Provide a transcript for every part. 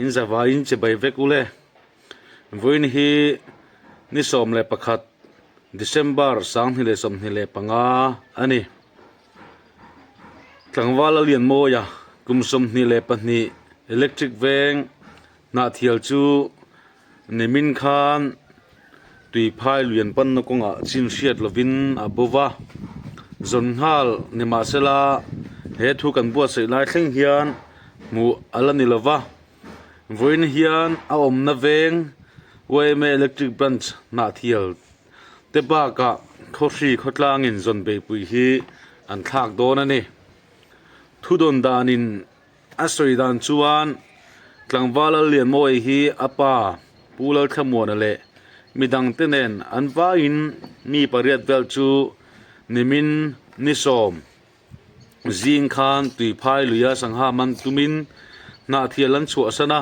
in zavaiin chibai vek ule. Vawiin hi ni 11 December 2025 a ni. Tlangval a lian mawi a, kum 22 electric veng Hnahthial chu nimin khan tuiphai lian panna kawngah chin hriat lovin a bo va, zawn nghal ni mahsela he thu kan buatsaih lai thleng hian hmuh a la ni lo va, vawiin hian a awmna veng yma Electric Branch Hnahthial te bakah khawhri khawtlangin zawn beihpui hi an thlak dawn a ni. Thudawn danin A sawi dan chuan tlangval Lallianmawia hi a pa Pu Lalthlamuana leh midangte nen an vaiin mi pariat vel chu nimin ni sawm zing khan Tuiphai luia sangha man tumin hnahthial an chhuahsan a,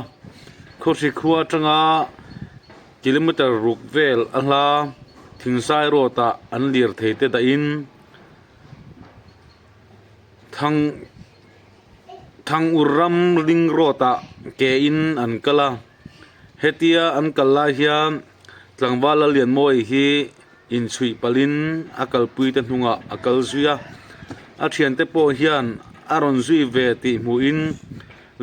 Khawhri khua atanga kilometre ruk vel a hla Thingsai road ah an lirthei te dahin Thang Thangur ram ring road ah ke in an kal a, hetia an kal lai hian tlangval Lallianmawii hi inchhuih palh in a kalpui te hnungah a kal zui a, a thiante pawh hian a rawn zui ve tih hmuh in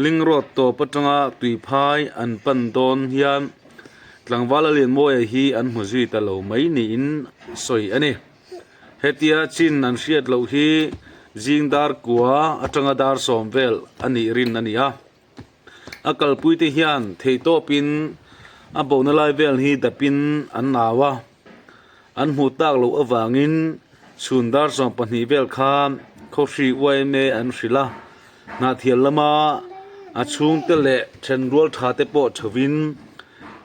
ling road tawp atanga tuiphai an pan dawn hian tlangval Lallianmawia hi an hmu zui ta lo mai niin sawi a ni. Hetia chin an hriat loh hi zing dar kua atanga dar sawm vel a nih rin a ni a. A kalpuite hian theihtawpin a bona lai vel hi dapin an nau a, an hmuh tak loh avangin chhun dar 12 vel khan Khawhri yma an hrilh a, Hnahthial lama a chhungte leh thenrual tha te pawh chhovin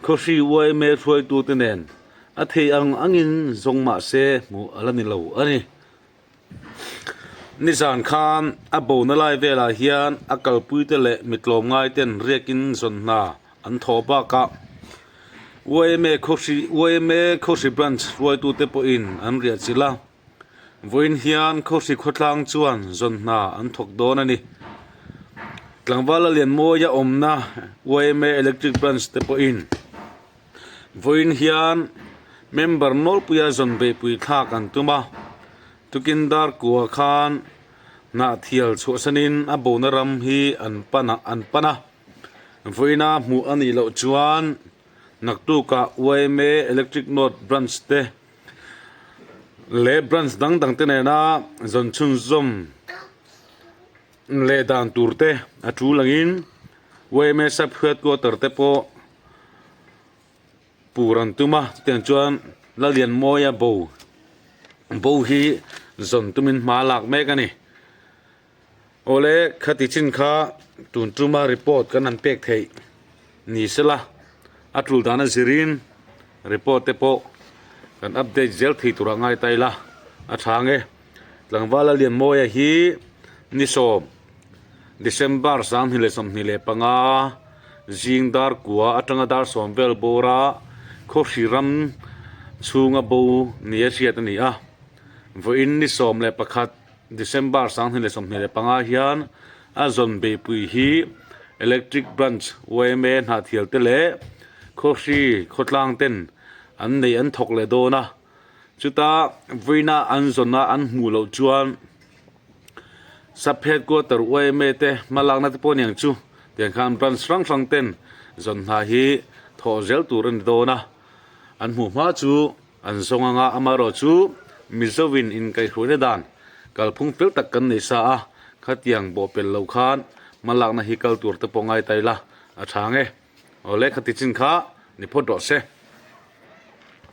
Khawhri yma hruaitute nen A thei ang angin zawng mah se hmuh a la ni lo a ni. Nizan khan a bona lai velah hian a kalpuite leh mi tlawmngaiten riakin zawn hna an thawh bakah yma Khawhri yma Khawhri Branch hruaitute pawhin an riah chilh a. Vawiin hian Khawhri khawtlang chuan zawn hna an thawk dawn a ni. Tlangval a Lianmawia awmna yma Electric Branch te pawhin Vawiin hian member nawlpuia zawn beihpui thlak an tum a, tukin dar kua khan hnahthial chhuahsanin a bona ram hi an pan a an pan a. Vawiina hmuh a nih loh chuan naktukah yma Electric North Branch te leh branch dang dang te nena zawn chhunzawm leh dan tur te a tul angin yma Sub Headquarter te pawh Pur an tum a, chutiang chuan Lalianmawia bo bo hi zawn tumin hma a lak mek a ni. Awle khati chin kha tun tuma report kan han pek theih ni sela a tul dana zirin report te pawh kan update zel thei turah ngai ta ila a tha ang e. Tlangval Lalianmawia hi ni sawm. December 2025 zing dar kua atanga dar sawm vel bawra Khawhri ram chhunga bo nia hriat a ni a. Vawiin ni 11 December 2025 hian a zawn beihpui hi Electric Branch yma hnahthial te leh Khawhri khawtlang ten an nei an thawk leh dawn a. Chuta vawiina an zawna an hmuh loh chuan Sub Headquarter yma te hmalakna te pawh aniang chu tiang khan branch hrang hrang ten zawn hna hi thawh zel tur a ni dawn a, an hmuh hma chu an zawng anga amaherawh chu Mizo-in inkaihhruaina dan kalphung fel tak kan nei sa a, khatiang bawhpelh loh khan hmalakna hi kal tur te pawh ngai ta ila a tha ang e. Awle khati chin kha ni phawt rawh se.